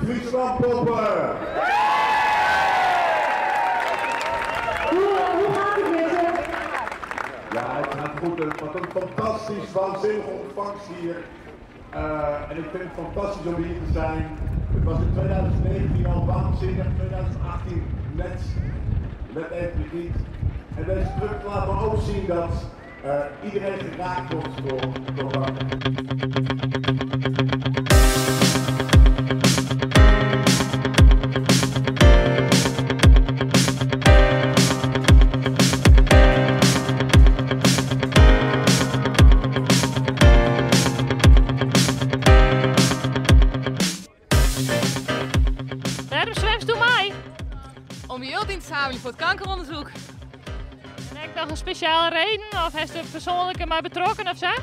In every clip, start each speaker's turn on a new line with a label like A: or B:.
A: Fryslân Boppe!
B: Hoe, hoe gaat het met je?
A: Ja, het gaat goed. Wat een fantastisch, waanzinnige ontvangst hier. En ik vind het fantastisch om hier te zijn. Het was in 2019 al waanzinnig, 2018 net, net even niet. En deze truck laat me ook zien dat iedereen geraakt wordt door kanker.
C: Wêrom swimst do mei?
D: Om jild yn te sammeljen foar it kankeronderzoek.
C: En ek noch in spesjale reden? Of hast der persoanlik mei betrokken of sa?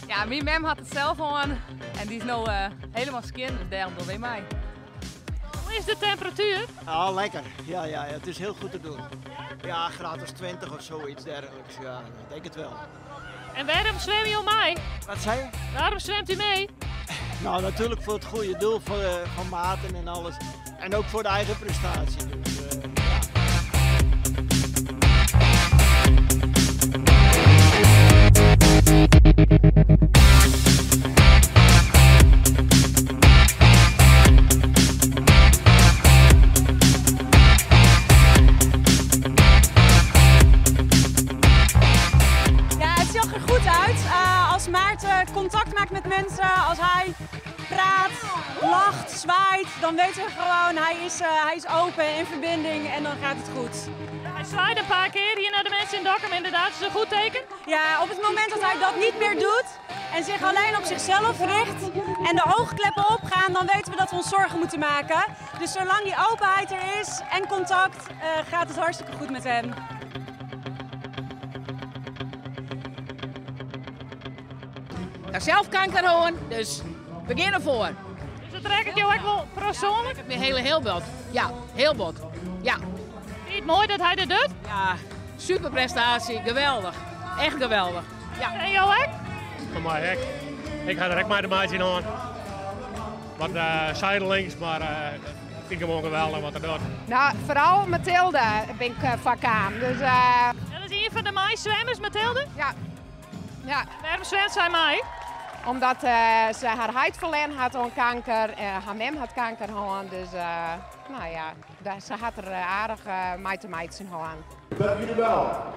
D: Ja, myn mem hat it sels hân en dy is no hielendal skjin, dus dêrom dogge wy mei.
C: Hoe is de temperatuer?
E: Ah, lekker. Ja, ja, ja, het is heel goed te doen. Ja, graad of 20 of zoiets dergelijks. Ja, ik denk het wel.
C: En wêrom swimme jo mei?
E: Wat zei je?
C: Waarom zwemt u mee?
E: Nou, natuurlijk voor het goede doel, voor Maarten en alles. En ook voor de eigen prestatie. Dus, ja.
F: Ja, het zag er goed uit. Als Maarten contact maakt met mensen, als hij praat, lacht, zwaait, dan weten we gewoon, hij is open in verbinding en dan gaat het goed.
C: Hij zwaait een paar keer hier naar de mensen in Dokkum, inderdaad. Is dat een goed teken?
F: Ja, op het moment dat hij dat niet meer doet en zich alleen op zichzelf richt en de oogkleppen opgaan, dan weten we dat we ons zorgen moeten maken. Dus zolang die openheid er is en contact, gaat het hartstikke goed met hem.
D: Ik heb zelf kanker gehad, dus we gaan ervoor.
C: Dus dat trek ik jou ook wel persoonlijk?
D: Ik heb mijn hele heel bot. Ja, heel bot. Ja.
C: Vind je het mooi dat hij dat doet?
D: Ja, super prestatie, geweldig. Echt geweldig. Ja.
C: En jou ook?
G: Voor mij ook. Ik ga er ook maar de maatje aan. Wat zijdelings, maar ik vind het gewoon geweldig wat er doet.
H: Nou, vooral Mathilde ben ik van kaam. Dus
C: Dat is een van de meizwemmers, Mathilde?
H: Ja. Ja.
C: Waarom zwemt zij mee?
H: Omdat ze haar huid verloren had aan kanker, haar mem had kanker gehad, dus ze had er aardig mee te maken gehad.
A: Dank jullie wel.